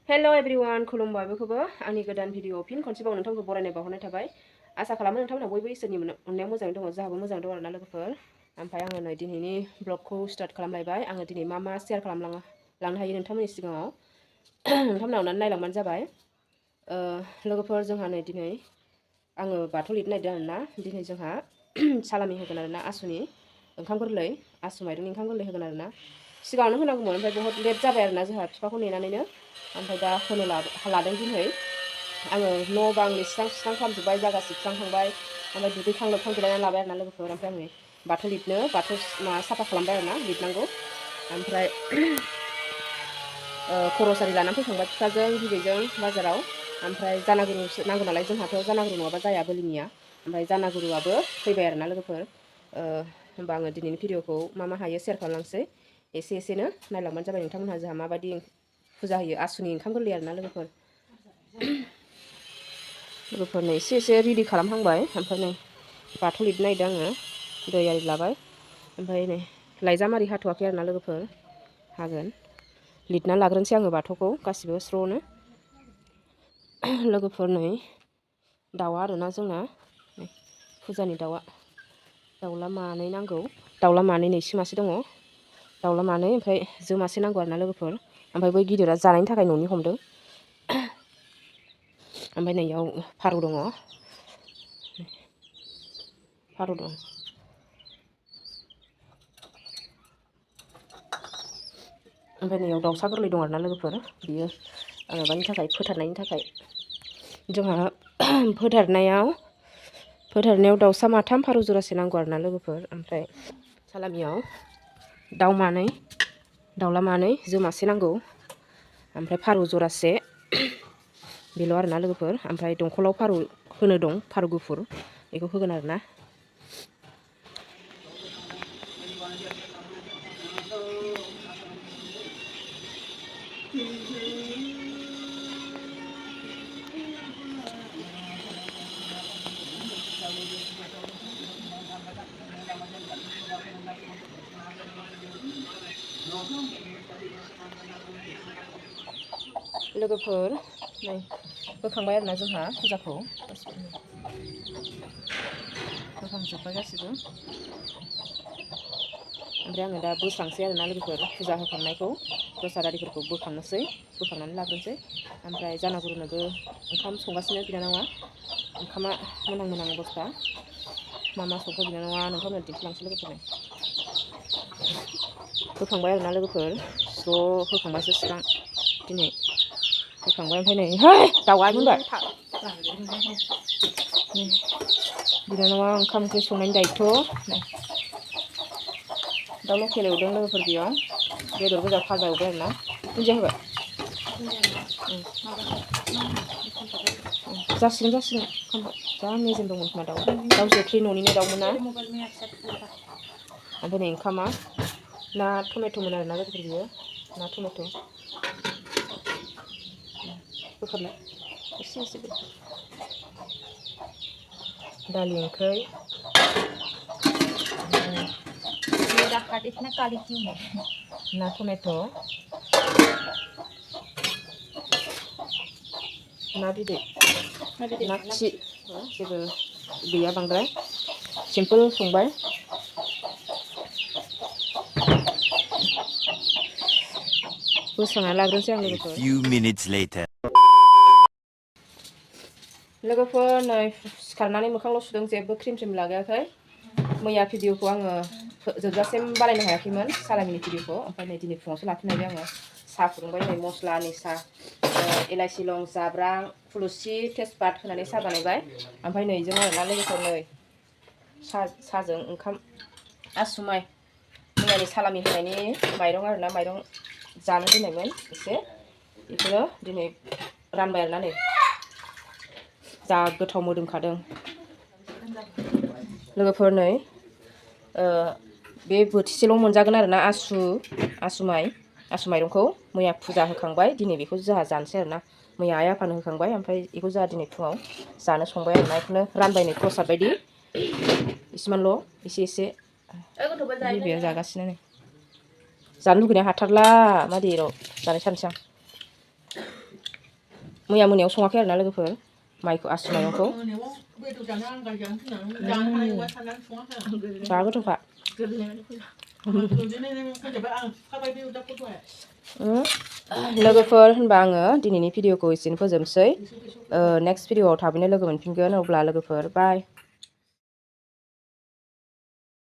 हेल' everyone खुलुमबाय बयखौबो आंनि गोदान भिडिअ फिन खनसेबाव नोंथांखौ बरायनाय बावहरनाय थाबाय आसा खालामो नोंथांमोना बयबो इसोरनि अननायाव मोजाङै दङ जोंहाबो मोजां दङ आरोना लोगोफोर ओमफ्राय आङो नै दिनैनि ब्लगखौ स्टार्ट खालामलायबाय आङो दिनै मा शेयार खालामलांनो हायो नोंथांमोननि सिगाङाव नोंथांमोना अननानै नायलांबानो जाबाय लोगोफोर जोंहा नै दिनै आङो बाथौ लिरनो नागिरदों आरोना दिनै जोंहा सालामि होगोन आरोना आसुनि ओंखाम गोरलै आसु माइरंनि ओंखाम गोरलै होगोन आरोना सिगाङावनो होनांगौमोन ओमफ्राय बहुत लेट जाबाय आरोना जोंहा बिफाखौ नेनानैनो ओमफ्राय दा होनो लादों दिनै आङो न' बां लिरस्रां खालामजोब्बाय जागा सिबस्रांखांबाय ओमफ्राय दुगैखां लोबखां जिरायनानै लाबाय आरोना लोगोफोर ओमफ्राय आङो बाथौ लिरनो बाथौ साफा खालामबाय आरोना लिरनांगौ ओमफ्राय खरस आरि लानानै फैखांबाय बिफाजों बिबैजों बाजाराव ओमफ्राय जानागुरु नांगौ नालाय जोंहाथ' जानागुरु नङाबा जाया बोलिनिया ओमफ्राय जानागुरुआबो फैबाय आरोना लोगोफोर होमबा आङो दिनैनि भिडिअखौ मा हायो शेयार खालामलांसै एसेनो नायलांबानो जाबाय नोंथांमोनहा जोंहा माबायदि फुजा होयो आसुनि ओंखाम गोरलै आरोना लोगोफोरनो एसे रेडि खालामहांबाय ओमफ्राय नै बाथौ लिरनो नागिरदों आङो दै आरि लाबाय ओमफ्राय नै लाइजाम आरि हाथ'वाखै आरोना लोगोफोर हागोन लिरना लाग्रोनोसै आङो बाथौखौ गासिबो स्र'नो लोगोफोर नै दाउआ आरोना जोंना फुजानि दाउला मानै नांगौ दाउला मानै नैसो मासे दङ दाउला मानै ओमफ्राय जो मासे नांगौ आरोना लोगोफोर ओमफ्राय बै गिदिरा जानायनि थाखाय न'नि हमदों ओमफ्राय नैयाव फारौ दङ ओमफ्राय नैयाव दाउसा गोरलै दं आरोना लोगोफोर बियो माबानि थाखाय फोथारनायनि थाखाय जोंहा फोथारनायाव दाउसा माथाम फारौ जरासे नांगौ आरोना लोगोफोर ओमफ्राय सालामियाव दाउला मानै जो मासे नांगौ ओमफ्राय फारौ जरासे बेल' आरोना लोगोफोर ओमफ्राय दंखलाव फारौ होनो दं फारौ गुफुर बेखौ होगोन आरोना लोगोफोर नै होखांबाय आरोना जोंहा फुजाखौ होखांजोब्बाय गासिबो ओमफ्राय आङो दा बोस्रांसै आरोना लोगोफोर फुजा होखांनायखौ प्रसाद आरिफोरखौ बोखांनानै लाग्रोनोसै ओमफ्राय जानागुरुनोबो ओंखाम संगासिनो बिनानावा ओंखामा मोनहां अबस्था मा संखो बिनानावा नोंथांमोननो दिन्थिलांसै लोगोफोरनो होखांबाय आरोना लोगोफोर स्र' होखांबायसो स्रां दिनै होखांबाय ओमफ्राय नै दाउआ मोनबाय बिनानावा ओंखाम ओंख्रि संनायनि दायथ' दाउ लकेल एवदों लोगोफोर बेयाव बेदर गोजा भाजा एवबाय आरोना दुन्दिया होबाय जासिगोन खांबाय जा मेजेम दंमोन खोमा दाउ जोख्लि न'निनो दाउमोन ना ओमफ्राय नै ओंखामा ना टमेट'मोन आरोना लोगोफोर बियो ना टमेट' बोखारलाय एसे दालि ओंख्रै ना टमेट' ना बिदै ना खि जेबो गैया बांद्राय सिम्पोल संबाय बोस्रांना लाग्रोनोसै आं लोगोफोर नै सिखारनानै मोखांल' सुदों जेबो क्रिम लागायाखै मैया भिडिअखौ आङो जोबजासिम बानायनो हायाखैमोन सालामिनि भिडिअखौ ओमफ्राय नै दिनै फुङावसो लाफिननायबाय आङो साहा फुदुंबाय नै मस्लानि साहा इलाइसि लं जाब्रां थुलुसि तेजपात होनानै साहा बानायबाय ओमफ्राय नै जों आरोना लोगोफोर नै साहाजों ओंखाम आसु माइ मैयानि सालामि होनायनि माइरं आरोना माइरं जानो दोननायमोन एसे बेखौनो दिनै रानबाय आरोना नै जा गोथाव मोदोमखादों लोगोफोर नै बे बोथिसेल' मोनजागोन आरोना आसु माइरंखौ मैया फुजा होखांबाय दिनै बेखौ जोंहा जानोसै आरोना मैया आइ आफानो होखांबाय ओमफ्राय बेखौ जोंहा दिनै फुङाव जानो संबाय आरोना बेखौनो रानबायनाय प्रसाद बायदि इसेमानल' एसे बिबैया जागासिनो नै जानो लुगैनाया हाथारला मादै र' जानाय सानसै आं मैया मोनायाव सङाखै आरोना लोगोफोर माइखौ आसु माइरंखौ जा गोथावखा लोगोफोर होनबा आङो दिनैनि भिडिअखौ एसेनो फोजोबसै नेक्स्ट भिडिअआव थाबैनो लोगो मोनफिनगोन अब्ला लोगोफोर बाय